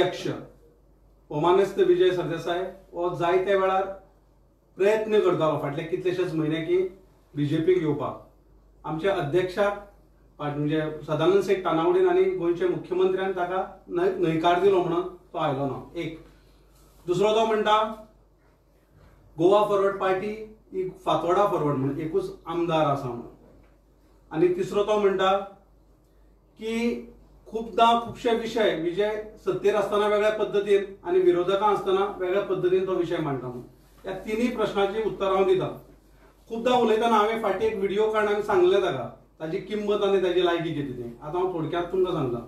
अध्यक्ष मानेस्त विजय सरदेसाय हो जायत्या वेळार प्रयत्न करतालो फाटले कितलेशेच म्हयने की बीजेपीक येवपाक. आमच्या अध्यक्षाक म्हणजे सदानंद शेट तानावडीन आनी गोंयच्या मुख्यमंत्र्यान ताका न्हयकार दिलो म्हणून तो आयलो ना. एक दुसरो तो म्हणटा गोवा फॉरवर्ड पार्टी ही फातोडा फॉरवर्ड म्हणून एकूच आमदार आसा म्हणून. आनी तिसरो तो म्हणटा की खूपदां खुबशे विशय विजय सत्तेर आसतना वेगळ्या पद्दतीन आनी विरोधकां आसतना वेगळ्या पद्दतीन तो विशय मांडटा म्हणून. ह्या तिनूय प्रश्नाची उत्तरां हांव दिता. खूपदां उलयतना हांवें फाटीं एक व्हिडियो काडून हांवें सांगलें ताका ताजी किंमत आनी ताजी लायकी कितें ती. आतां हांव थोडक्यात तुमकां सांगता.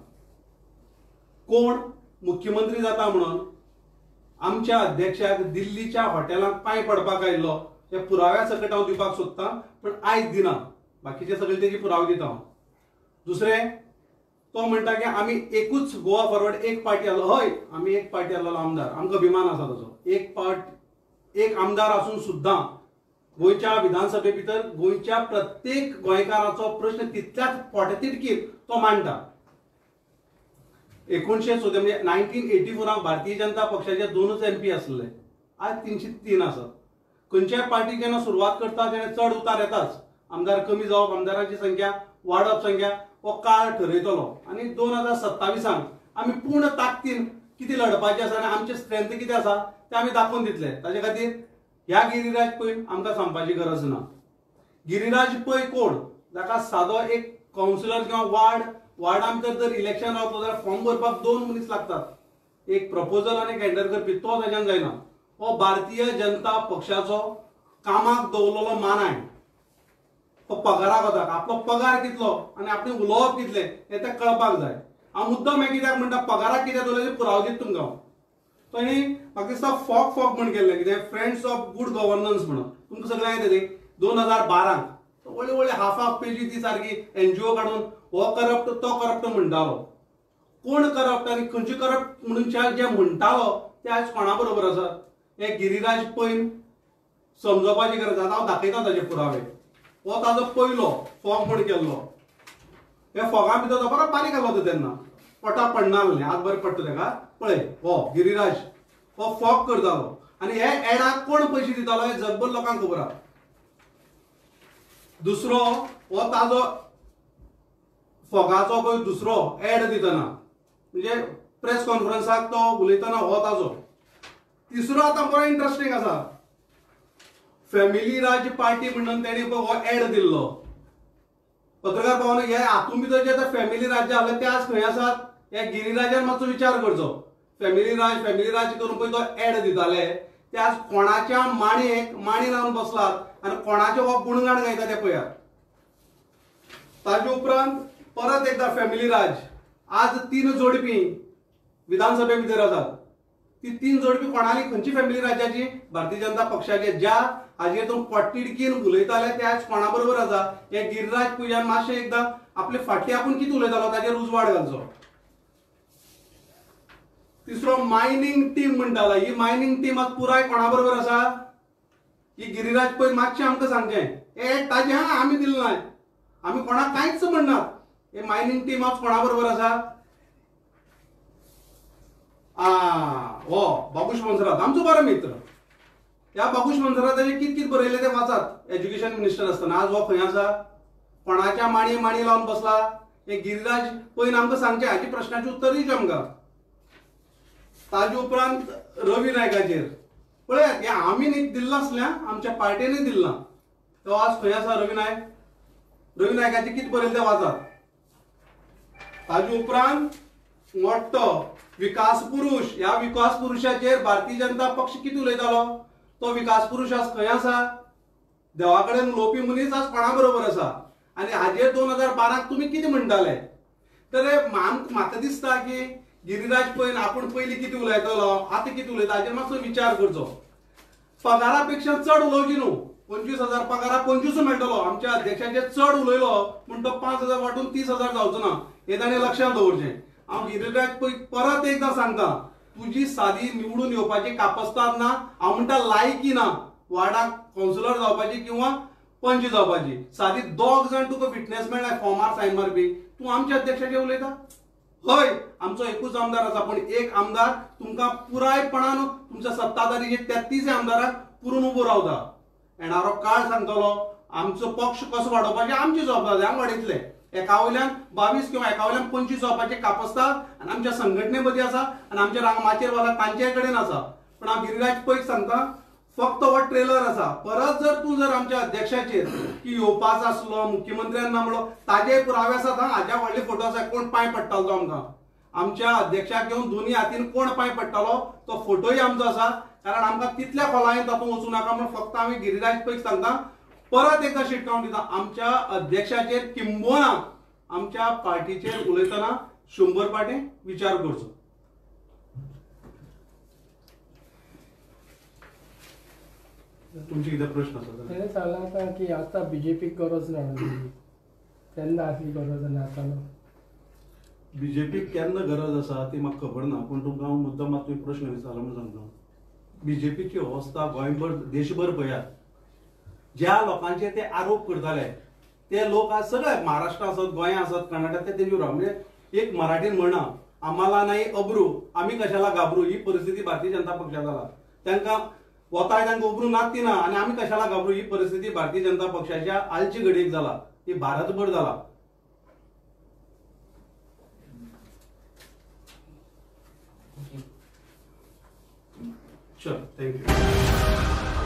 कोण मुख्यमंत्री जाता म्हणून आमच्या अध्यक्षाक दिल्लीच्या हॉटेलांत पांय पडपाक आयिल्लो हे पुराव्या सकट हांव दिवपाक सोदतां, पूण आयज दिना, बाकीचे सगळे तेजे पुरावे दिता हांव. दुसरें तो म्हणटा की आमी एकूच गोवा फॉरवर्ड एक पार्टी आसलो. हय, आमी एक पार्टी आसलेलो आमदार, आमकां अभिमान आसा ताजो. एक पार्ट एक आमदार आसून सुद्दां गोंयच्या विधानसभे भितर गोंयच्या प्रत्येक गोंयकाराचो प्रश्न तितल्याच पोटतिडकीर तो मांडटा. 1914 म्हणजे 1984 भारतीय जनता पक्षाचे 2 एमपी आसले, आज 303 आसात. खंयच्याय पार्टी जेन्ना सुरवात करता तेन्ना चड उतार येताच, आमदार कमी जावप, आमदारांची संख्या वाडप संख्या हो काळ ठरयतलो. आनी 2027 आमी पूर्ण ताकदीन कितें लढपाचें आसा आनी आमचें स्ट्रेंथ कितें आसा तें आमी दाखोवन दितले. ताजे खातीर ह्या गिरिराज पै आमकां सांगपाची गरज ना. गिरिराज पै कोण? जाका सादो एक कावन्सिलर किंवा वार्ड वार्डा भितर जर इलेक्शन रावतलो जाल्यार फॉर्म भरपाक 2 मनीस लागतात, एक प्रपोजल आनी एक हँडल करपी, तो ताज्यान जायना. हो भारतीय जनता पक्षाचो कामाक दवरलेलो मानाय, तो पगाराक वता. आपलो पगार कितलो आनी आपणें उलोवप कितलें हें तें कळपाक जाय. हांव मुद्दम हें कित्याक म्हणटा, पगाराक कित्याक दवरलें तें पुराव दिता तुमकां हांव. ताणें म्हाका दिसता फॉक फॉक म्हण केल्लें कितें, फ्रेंड्स ऑफ गूड गव्हर्नन्स म्हणून. तुमकां सगळ्यांक येता ती 2012 व्हडली व्हडली हाफ हाफ पेजी ती सारकी एनजीओ काडून हो करप्ट तो करप्ट म्हणटालो. कोण करप्ट आनी खंयचे करप्ट म्हणून जे म्हणटालो ते आयज कोणा बरोबर आसा हे गिरिराज पैन समजोवपाची गरज. आतां हांव दाखयता ताजे पुरावे. हो ताजो पयलो फॉग म्हण केल्लो. ह्या फोगा भितर तो बरो बारीक आसलो तो तेन्ना, पोटा पडना आसलें, आज बरें पडटा ताका. पळय हो गिरिराज हो फॉग करतालो आनी हे एडाक कोण पयशे दितालो हे जगभर लोकांक खबर आसा. दुसरो हो ताजो फोगाचो पळय दुसरो एड दितना म्हणजे प्रेस कॉन्फरन्साक तो उलयतना हो ताजो. तिसरो आतां बरो इंट्रस्टींग आसा, फॅमिली राज पार्टी म्हणून तेणी पळय हो एड दिल्लो. पत्रकार भावानो, हे हातूंत भितर जे आतां फॅमिली राज्य आसले ते आज खंय आसात हे गिरिराजान मातसो विचार करचो. फॅमिली राज फॅमिली राज करून पळय तो एड दिताले ते आज कोणाच्या माणयेक माणी लावन बसलात आनी कोणाचें हो गुणगाण गायता ते पळयात. ताजे उपरांत परत एकदा फॅमिली राज, आज 3 जोडपी विधानसभे भितर आसात. ती 3 जोडपी कोणाली, खंयची फॅमिली राज्याची? भारतीय जनता पक्षाचे. ज्या हाजेर तो पोटतिडकीन उलयताले ते आज कोणा बरोबर आसा हे गिरिराज पैयान मातशें एकदां आपले फाटली आपूण कितें उलयतालो ताजेर उजवाड घालचो. तिसरो मायनींग टीम म्हणटालो, ही मायनींग टीम आज पुराय कोणा बरोबर आसा ही गिरिराज पै मातशें आमकां सांगचें. हे ताजें हा, आमी दिलें ना, आमी कोणाक कांयच म्हणनात. हे मायनींग टीम आज कोणा बरोबर आसा? हो बाबूश मोन्सेरात आमचो बरो मित्र. ह्या बाबूश मोन्सेराताचें कित कित बरयलें तें वाचात. एज्युकेशन मिनिस्टर आसतना आज हो खंय आसा, कोणाच्या माणये माणी लावन बसला हे गिरिराज पैन आमकां सांगचें. हाची प्रश्नाचें उत्तर दिवचें आमकां. ताजे उपरांत रवी नायकाचेर पळयात, हें आमी न्ही दिल्लां आसलें, आमच्या पार्टेनूय दिल्लां. तो आज खंय आसा रवी नायक? रवी नायकाचें कितें बरयलें तें वाचात. ताजे उपरांत मोठो विकास पुरुष, ह्या विकास पुरुषाचेर भारतीय जनता पक्ष कितें उलयतालो तो विकास पुरुष आज खंय आसा? देवा कडेन उलोवपी मनीस आज कोणा बरोबर आसा? आनी हाजेर 2012 तुमी कितें म्हणटाले? तर म्हाका दिसता की गिरिराज पैन आपूण पयलीं कितें उलयतालो आतां कितें उलयता हाजेर मातसो विचार करचो. पगारा पेक्षा चड उलोवची न्हू. 25,000 पगारा 25 मेळटलो, आमच्या अध्यक्षाचेर चड उलयलो म्हूण तो 5,000 वांटून 30,000 जावचो ना, हें ताणें लक्षांत दवरचें. हांव गिरिराज पै परत एकदां सांगता, तुजी सादी निवडून येवपाची कापस्ताद ना, हांव म्हणटा लायकी ना वार्डाक कावन्सिलर जावपाची किंवा पंच जावपाची. सादी 2 जाण तुका फिटनेस मेळना फॉर्मार सायन मारपी, तूं आमच्या अध्यक्षाचेर उलयता? हय, आमचो एकूच आमदार आसा, पण एक आमदार तुमकां पुरायपणान तुमच्या सत्ताधारी 33 आमदाराक पुरून उबो रावता. येणारो काळ सांगतलो आमचो पक्ष कसो वाडोवपाची आमची जबाबदारी. आमी वाडयतले. एका वयल्यान 22 किंवा एका वयल्यान 25 जावपाचे कापस्ताद आनी आमच्या संघटने मदीं आसा आनी आमच्या रांगमाचेर वाला तांचे कडेन आसा. पण हांव गिरिराज पैक सांगता, फक्त हो ट्रेलर आसा. परत जर तूं जर आमच्या अध्यक्षाचेर की येवपाचो आसलो मुख्यमंत्र्यान ना म्हणलो, ताजे पुरावे आसात. हाज्या व्हडले फोटो आसा, कोण पांय पडटालो तो आमकां, आमच्या अध्यक्षाक घेवन दोनी हातीन कोण पांय पडटालो तो फोटोय आमचो आसा. कारण आमकां तितल्या खोलायेन तातूंत वचूं नाका म्हूण फक्त आमी गिरिराज पैक सांगता, परत एकदा शिटकावून दिता, आमच्या अध्यक्षाचेर किंबोना आमच्या पार्टीचेर उलयतना 100 पाटे विचार करचो. तुमचे कितें प्रश्न आसा? तेणें सांगलां आतां की आतां बीजेपीक गरज ना, तेन्ना आसली गरज ना, आतां ना. बीजेपीक केन्ना गरज आसा ती म्हाका खबर ना, पूण तुमकां हांव मुद्दम मात तुमी प्रश्न विचारलो म्हूण सांगता. बीजेपीची अवस्था गोंयभर देशभर पळयात, ज्या लोकांचे ते आरोप करताले ते लोक आज सगळे महाराष्ट्र आसत, गोंया आसत, कर्नाटक, ते तेंचे म्हणजे एक मराठीन म्हणा, आम्हाला नाही अब्रू आम्ही कशाला घाबरू, ही परिस्थिती भारतीय जनता पक्षात जाला. तांकां वताय तांकां उबरू नात ती ना आनी आमी कशाला घाबरू, ही परिस्थिती भारतीय जनता पक्षाच्या आलची घडयेक जाला, ही भारतभर जाला. चल, thank you.